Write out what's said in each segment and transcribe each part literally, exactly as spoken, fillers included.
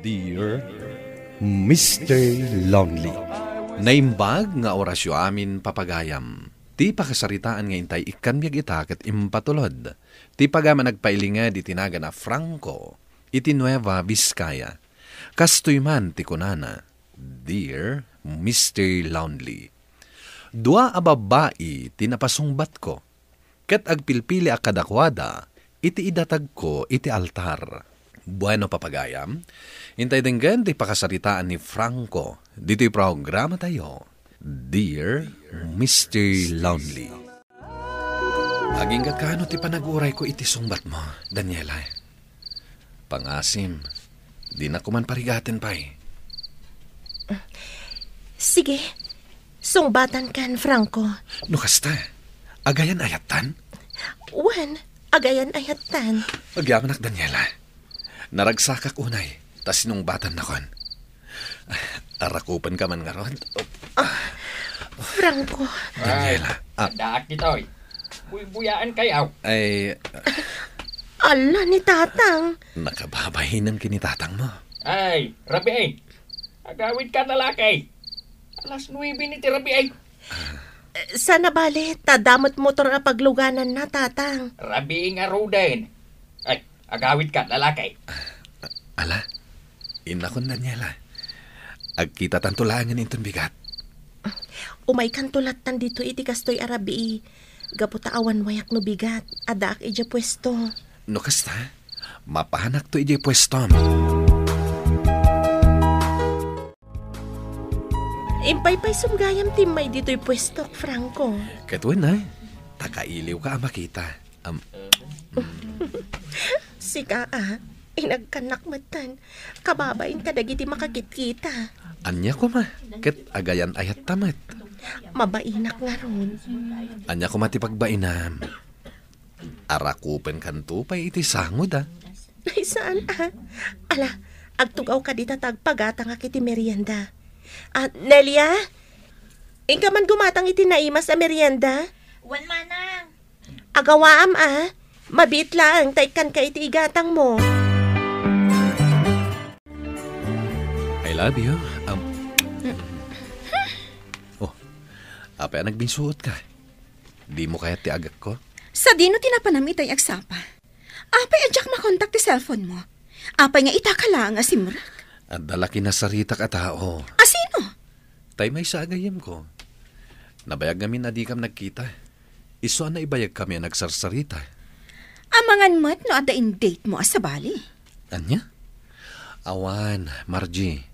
Dear Mister Lonely. Naimbag nga orasyo amin, papagayam. Ti pakasaritaan nga intay ikkan biag ita ket impatulod ti pagayam a nagpailinged iti nagan a Franco iti Nueva Vizcaya. Kastoy man ti kunana, "Dear Mister Lonely, dua a babbai ti napasungbatko, ket agpilpili a kadakuada iti idatagko iti altar." Bueno, papagayam, intay denggen ti pakasaritaan ni Franco ditoy programatayo, Dear Mister Lonely. Agingga kano ti panaguray ko iti sungbatmo, Daniela. Pangasim, dinak man parigaten pay. Sige, sungbatan kan, Franco. No kasta, agayan ayattan? Wen, agayan ayattan. Agyamanak, Daniela. Naragsakak unay, ta sinungbatannakon. Arakupenka man ngarud. Franco. Daniela. Ah. Addaak ditoy. Buybuyaan kayo. Ay. Ala ni Tatang. Nakababainam ken ni Tatang mo. Ay, rabii. Agawidka, lalaki. Alas nuebe ni ti rabii. Eh, sana bale, ta damo met motor a paglugananna, Tatang. Rabii ngaruden. Ay, agawidka, lalaki. Ala, innakon, Daniela. Agkitatanto laengen inton bigat. Umaykanto lattan ditoy iti kastoy a rabii. Gapu ta awan wayak no bigat, addaak idiay puesto. No kasta, mapanakto idiay puestom. Impay pay sumgayam timmay ditoy puestok, Franco. Ket wen, ay, ta kailiwka a makita. Am, Sika, a, inagkannak metten. Kababain kadagiti makakitkita. Ania koma, ket agayan-ayatta met. Mabainak ngarud. Ania koma ti pagbainam? Arakupenkanto pay iti sangoda. Ay, saan, a? Ala, agtugaw ka dita ta agpagatangak iti merienda. A, Nelia? Inka man gumatang iti naimas a merienda? Wen, manang. Agawaam, a. Mabiit laeng ta ikkanka iti igatangmo. I love you. Um, oh, apay a nagbinsuot ka? Dimo kayat ti agekko? Sadino ti napanam itay agsapa? Apay a diak makontak ti cellphone mo? Apay nga ita ka laeng a simrek? Adda la kinasaritak a tao. A sino? Tay maysa a gayyemko. Nabayag ngamin a dikam nagkita. Isu a naibayagkami a nagsarsarita. Amangan met no adda in-date mo a sabali. Ania? Awan, Margie.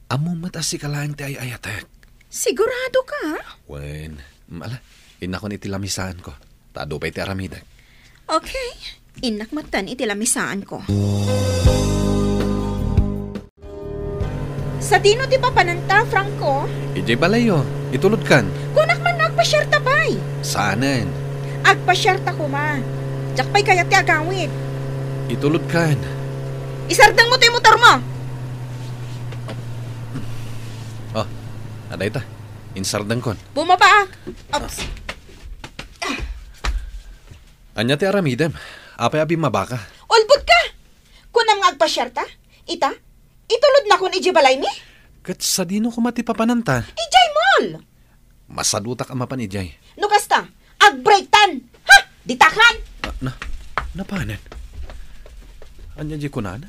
Ammom met a sika laeng ti ay-ayatek. Sigurado ka? Wen, mm, ala, innakon iti lamisaanko. Ta adu pay ti aramidek. Okay. Innak metten iti lamisaanko. Sadino ti papananta, Franco? Idiay balayyo. Itulodkan. Kunak man nga agpasiarta pay. Saanen. Agpasiarta koma. Diak pay kayat ti agawid. Itulodkan. Isardengmo ti motormo. Oh, adda ita. Insardengkon. Bumabaak. Oops. Ania ti aramidem? Apay a bimmabaka? Ulbodka! Kunam nga agpasiarta? Ita? Itulodnakon idiay balaymi? Ket sadino koma ti papananta? Idiay mall! Masadutak a mapan idiay. No kasta, ag-breaktan! Ha? Ditakan! Ah, na, napanen? Ania di kunana?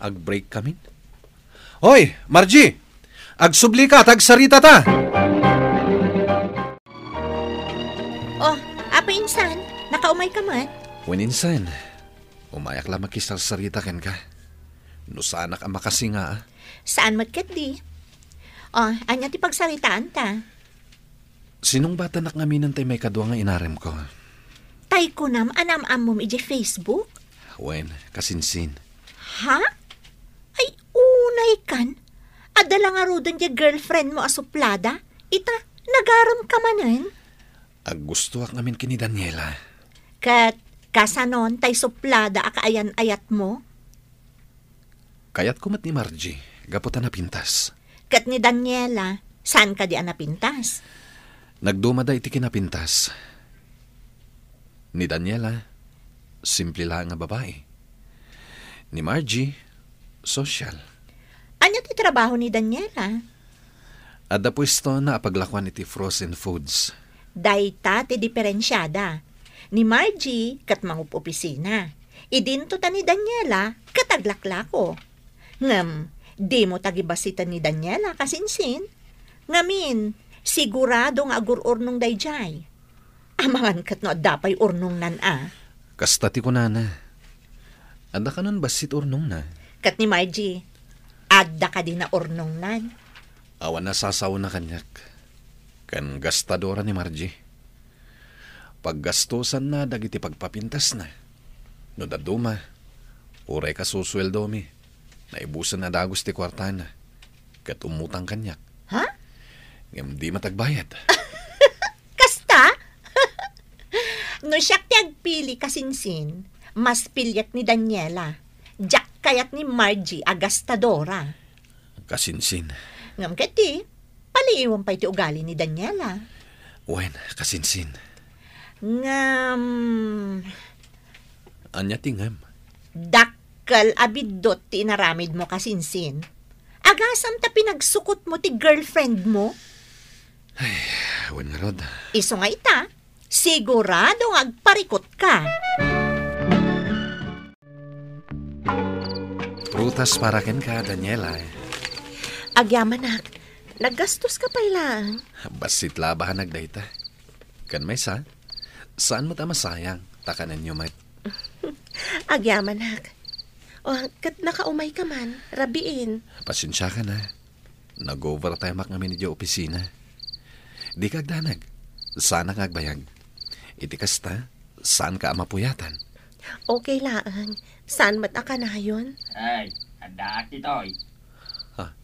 Ag-breakkamin? Hoy, Margie! Agsubli ka, ta agsarita ta! Oh, Apo Insan, nakaumay ka met? Wen, Insan, umayak la makisarsarita kenka. No saanak a makasinga, a? Saan met ketdi? Oh, ania ti pagsaritaan ta? Sinungbatanak ngamin tay maikadua nga inaremko. Tay kunam a naam-ammom idiay Facebook? Wen, kasinsin. Ha? Ay, unay kan? Adda la ngaruden diay girlfriend mo a suplada? Ita, nagarem ka manen? Aggustoak ngamin ken ni Daniela. Ket kasanon tay suplada a kaayan-ayat mo? Kayatko met ni Margie, gapu ta napintas. Ket ni Daniela, saan kadi a napintas? Nagdumada iti kinapintas. Ni Daniela, simple laeng nga babai. Ni Margie, sosyal. trabaho ni Daniela? Adda puestona a paglakuan iti frozen foods. Dayta ti diferensiada. Ni Margie ket mangup-opisina. Idinto ta ni Daniela ket aglaklako. Ngem, dimo ta gibasiten ni Daniela, kasinsin. Ngamin, sigurado nga agur-urnong daydiay. Amangan ket no adda pay urnongnan a. Kasta ti kunana. Adda kanon bassit urnongna? Ket ni Margie, adda kadi na urnongnan? Awan a sasaona kaniak. Ken gastadora ni Margie. Paggastosanna dagiti pagpapintasna. No dadduma, uray kasusueldomi, naibusen a dagus ti kuartana, ket umutang kaniak. Ha? Ngem di met agbayad. Kasta? No siak ti agpili, kasinsin, mas piliek ni Daniela. Diak kayat ni Margie a gastadora. Kasinsin. Ngem ket di, paliiwem pay ti ugali ni Daniela. Wen, kasinsin. Ngem, ania ti ngem? Dakkel a biddut ti inaramidmo, kasinsin. Agasam ta pinagsukotmo ti girlfriendmo? Ay, wen ngarud. Isu nga ita, sigurado nga agparikutka. Prutas para kenka, Daniela. Agyamanak, naggastoska pay laeng. Bassit labahanag dayta. Ken maysa, saan met a masayang, ta kanenyo met. Agyamanak. O, ket nakaumayka man, rabiin. Pasensiaka na. Nag-overtime-ak ngamin idiay opisina. Dika agdanag. Saanak nga agbayag. Iti kasta, saanka a mapuyatan. Okay laeng. Saan met a kanayon? Ay, addaak ditoy. Ah,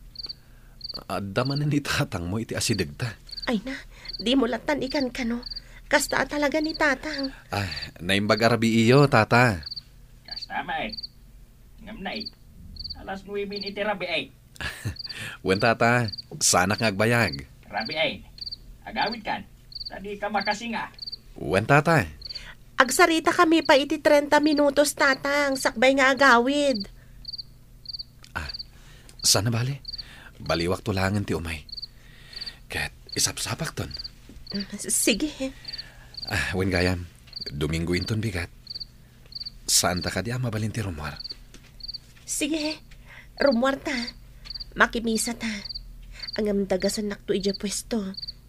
adda manen ni tatangmo iti asidegta. Ay na, dimo lattan ikankano. Kasta a talaga ni tatang. Ah, naimbag a rabiiyo, tata. Kasta met. Ngem nay, alas nuebe iti rabii. Wen, tata, saanak nga agbayag. Rabii, agawidkan, ta dika makasinga. Wen, tata. Agsaritakami pay iti trenta minutos, tatang, sakbay nga agawid. Ah, saan a bale. Baliwakto laengen ti umay. Ket isapsapakton. Mm, s-, sige. Ah, wen gayam, Domingo inton bigat. Saanta kadi a mabalin ti rummuar? Sige, rummuarta. Makimisata. Ngem dagasennakto idiay puesto,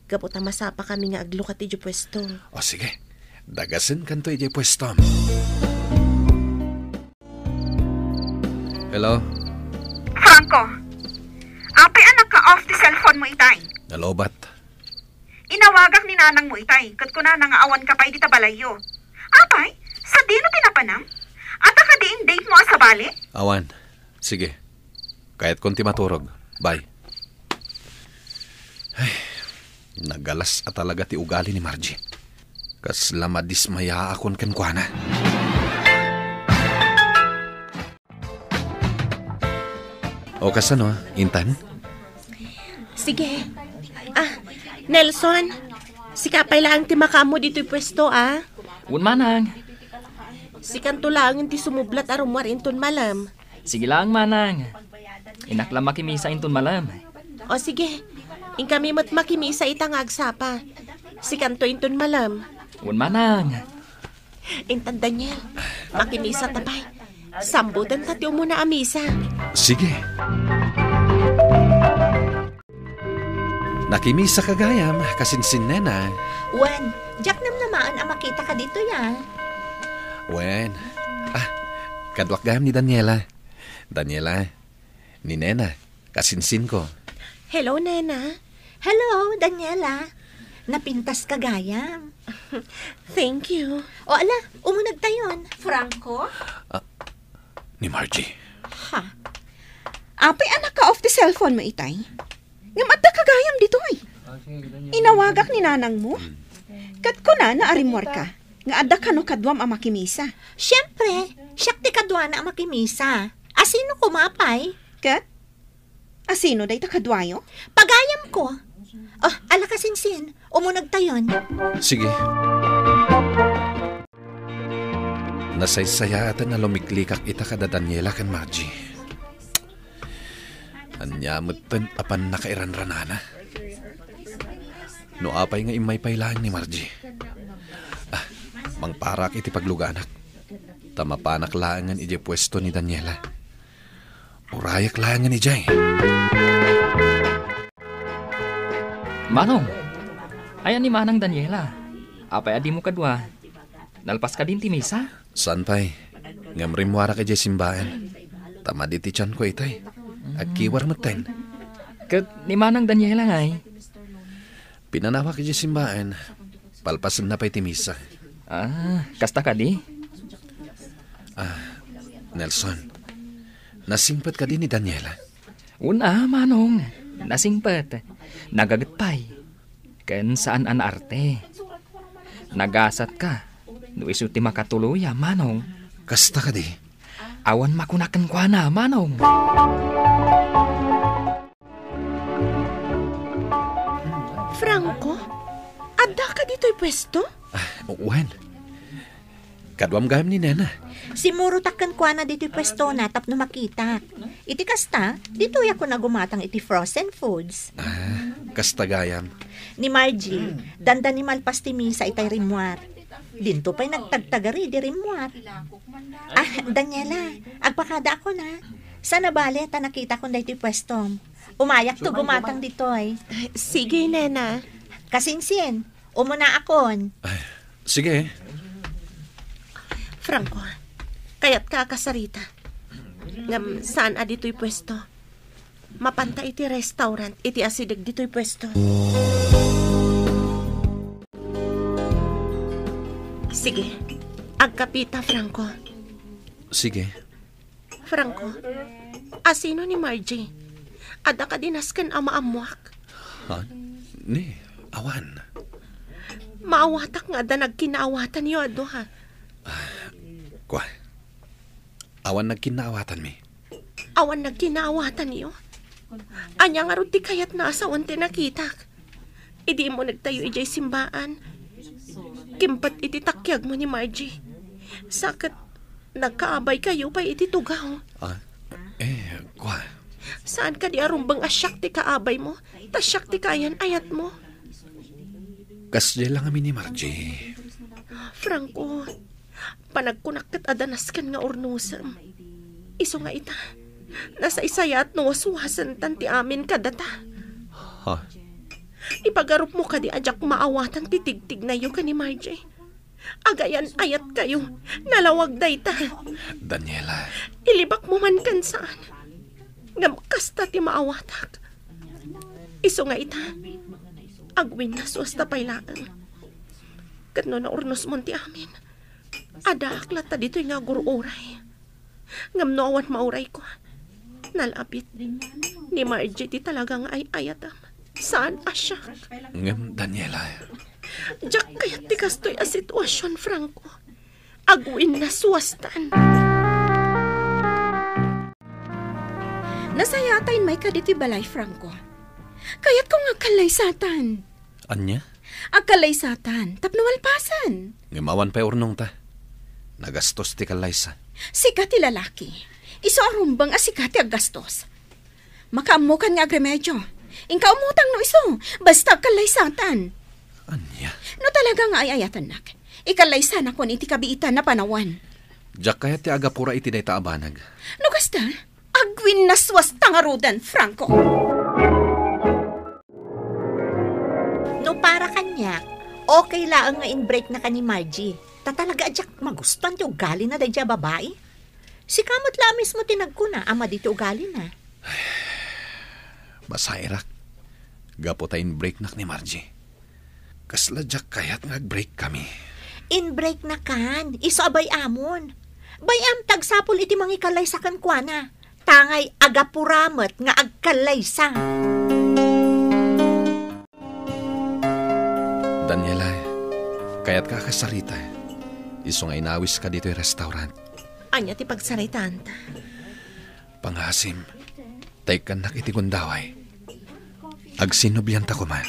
gapu ta masapakami nga aglukat idiay puesto. O sige, dagasenkanto idiay puestom. Hello? Franco, apay a naka-off ti cellphone mo itay? Nalobat. Inawagak ni nanangmo itay, ket kunana nga awanka pay dita balayyo. Apay, sadino ti napanam? Adda kadi in date mo a sabali? Awan. Sige. Kayatkon ti maturog. Bye. Ay, nagalas a talaga ti ugali ni Margie. Kasla madismayaakon kenkuana. O, kasano, intan? Sige. Ah, Nelson, sika pay laeng ti makaammo ditoy puesto, a? Wen, manang. Sikanto laeng ti sumublat a rummuar inton malem. Sige laeng, manang. Innak la makimisa inton malem. O, sige. Inkami met makimisa ita nga agsapa. Sikanto inton malem. Wen, manang. Intan Daniel, makimisata pay. Sambutenta ti umuna a misa. Sige. Nakimisaka gayam, kasinsin, nena. Wen, diak namnamaen a makitaka ditoy, a. Wen. Ah, kaduak gayam ni Daniela. Daniela, ni nena, kasinsinko. Hello, nena. Hello, Daniela. Napintaska gayam. Thank you. O ala, umunegtayon. Franco? Ah, ni Margie. Ha? Apay a naka-off ti cellphone mo itay? Ngem addaka gayam ditoy. Inawagak ni nanangmo. Hmm. Ket kunana a rimmuarka nga adda kano kaduam a makimisa. Siempre, siak ti kaduana a makimisa. Asino koma pay? Ket asino dayta kaduayo? Pagayamko. Oh, ala kasinsin, umunegtayon. Sige. Nasaysayaaten a lumiklikak ita kada Daniela ken Margie. Ania metten a pannakairanranana? No apay nga immaypay laeng ni Margie? Ah, mangparak iti pagluganak. Ta mapanak laengen idiay puesto ni Daniela. Urayak laengen idiay. Manong, ayan ni Manang Daniela. Apay a dimo kadua? Nalpas kadin ti misa? Saan pay. Ngem rimmuarak idiay simbaen. Ta madi ti tianko itay. Agkiwar metten. Ket ni Manang Daniela ngay? Pinanawak idiay simbaen. Palpasenna pay ti misa. Ah, kasta kadi? Ah, Nelson, nasingpet kadi ni Daniela? Una, Manong, nasingpet. Nagaget pay. Ken saan a naarte. Nagasatka no isu ti makatuloya, Manong. Kasta kadi? Awan makuna kenkuana, Manong. Franco, adda ka ditoy pwesto? Ah, wen. Kaduam gayam ni Nena. Simmurotak kenkuana ditoy pwestona tapno makitak. Iti kasta, ditoy ako nagumatang iti frozen foods. Ah, kasta gayam. Ni Margie, dandani malpas ti misa itay rimmuar. Dinto pay nagtagtagari di rimmuar. Ah, Daniela, agpakada ako na. Sana bale ta nakitakon daytoy pwestom. Umayak to gumatang ditoy. Sige, Nena. Kasinsin, umuna akon. Ay, sige. Franco, kayat ka a kasarita. Ngem saan a ditoy pwesto. Mapanta iti restaurant iti asideg ditoy pwesto. Sige, agkapita, Franco. Sige. Franco, asino ni Margie? Adda kadi nasken a maammoak? Ha? Ni, awan. Maawatak nga adda nagkinaawatanyo a dua. Kua, awan nagkinnaawatanmi. Awan nagkinnaawatanyo? Ania ngarud ti kayatna a sawen ti nakitak? Idi immunegtayo idiay simbaan, kimpet iti takiagmo ni Margie. Sa ket nagkaabaykayo pay iti tugaw. Ah, eh, kua. Saan kadi a rumbeng a siak ti kaabaymo, ta siak ti kaayan-ayatmo? Kasdiay la ngamin ni Margie. Franco, panagkunak ket adda nasken nga urnosem. Isu nga ita, nasaysayaat no waswasentan ti amin kadata. Ha? Ipagarupmo kadi a diak maawatan ti tigtignayo ken ni Margie. Agayan-ayatkayo, nalawag dayta. Daniela. Ilibakmo man ken saan. Ngem kasta ti maawatak. Isu nga ita, agwinnasuasta pay laeng. Ket no naurnosmon ti amin, addaak latta ditoy nga agur-uray. Ngem no awan maurayko, nalabit, ni Margie ti talaga nga ay-ayatem. Saan a siak. Ngem, Daniela. Diak kayat ti kastoy a situasion, Franco. Agwinnasuastan. Nasayaatay may ka ditoy balay, Franco. Kayatko nga agkallaysatan. Ania? Agkallaysatan, tapno malpasen. Ngem awan pay urnongta. Nagastos ti kallaysa. Sika ti lalaki. Isu a rumbeng a sika ti aggastos. Makaammokan nga agremedio. Inka umutang no isu, basta agkallaysatan. Ania? No talaga nga ay-ayatennak, ikallaysanakon iti kabiitan a panawan. Diak kayat ti agapura iti dayta a banag. No kasta, agwinnasuasta ngaruden, Franco. No para kaniak, okay laeng nga in-breaknaka ni Margie. Ta talaga a diak magustuan ti ugalina daydiay a babai. Sika met la a mismo ti nagkuna a madi ti ugalina. Masairak. Gapu ta in-breaknak ni Margie. Kasla diak kayat nga ag-break kami. In-breaknakan, isu a bay-amon. Bay-am ti agsapul iti mangikallaysa kenkuana. Tangay agapura met nga agkallaysa. Daniela, kayatka a kasarita. Isu nga inawiska ditoy restaurant. Ania ti pagsaritaanta? Pangasim, ta ikkannak iti gundaway. Agsinnublianta koma.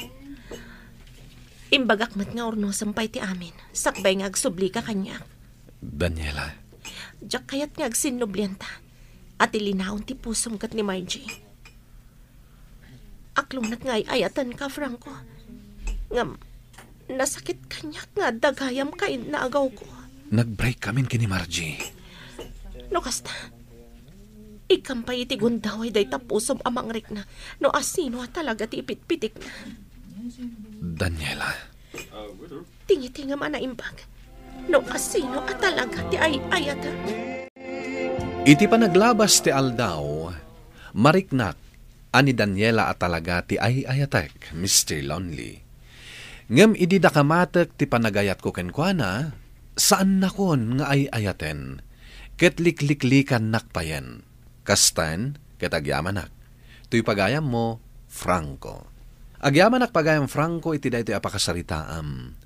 Imbagak met nga urnosem pay ti amin, sakbay nga agsublika kaniak. Daniela. Diak kayat nga agsinnublianta. A ti linaon ti pusom ket ni Margie. Lumnak nga ay-ayatenka, Franco. Ngem, nasakit kaniak nga adda gayam ka innagawko. Nag-break kamin ken ni Margie. No kasta, ikam pay iti gundaway dayta pusom a mangrikna no asino a talaga ti ipitpitikna. Daniela. Tingitingam a naimbag no asino a talaga ti ay-ayatem. Iti panaglabas ti aldaw, mariknak a ni Daniela a talaga ti ay-ayatek, Mister Lonely. Ngem idi dakamatek ti panagayatko kenkuana, saannakon nga ay-ayaten, ket likliklikannak payen. Kasten, ket agyamanak. Toy pagayammo, Franco. Agyamanak pagayam Franco iti daytoy a pakasaritaam.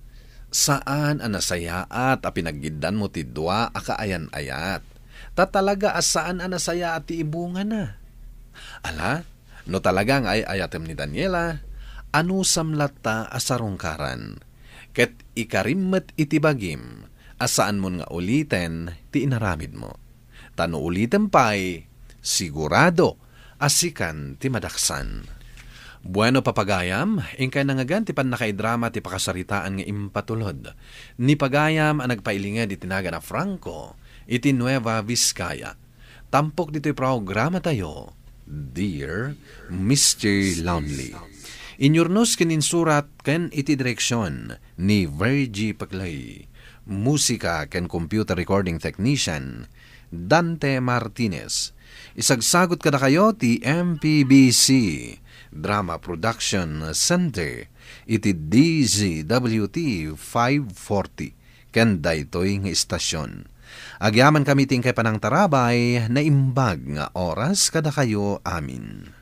Saan a nasayaat a pinaggiddanmo ti dua a kaayan-ayat. Ta talaga a saan a nasayaat ti ibungana. Ala, no talaga nga ay-ayatem ni Daniela, anusam latta a sarungkaran. Ket ikarim met iti bagim a saanmon nga uliten ti inaramidmo. Ta no ulitem pay, sigurado a sikan ti madaksan. Bueno, papagayam, inkay nangngegan ti pannakaidrama ti pakasaritaan nga impatulod ni pagayam a nagpailinged iti nagan a Franco iti Nueva Vizcaya. Tampok ditoy programatayo, Dear Mister Lonely. Inyurnos ken insurat ken iti direksion ni Virgie Paclay. Musika ken computer recording technician, Dante Martinez. Isagsagot kadakayo ti M P B C Drama Production Center iti D Z W T five forty ken daytoy nga istasyon. Agyamankami ti inkay panangtarabay, naimbag nga oras kadakayo amin.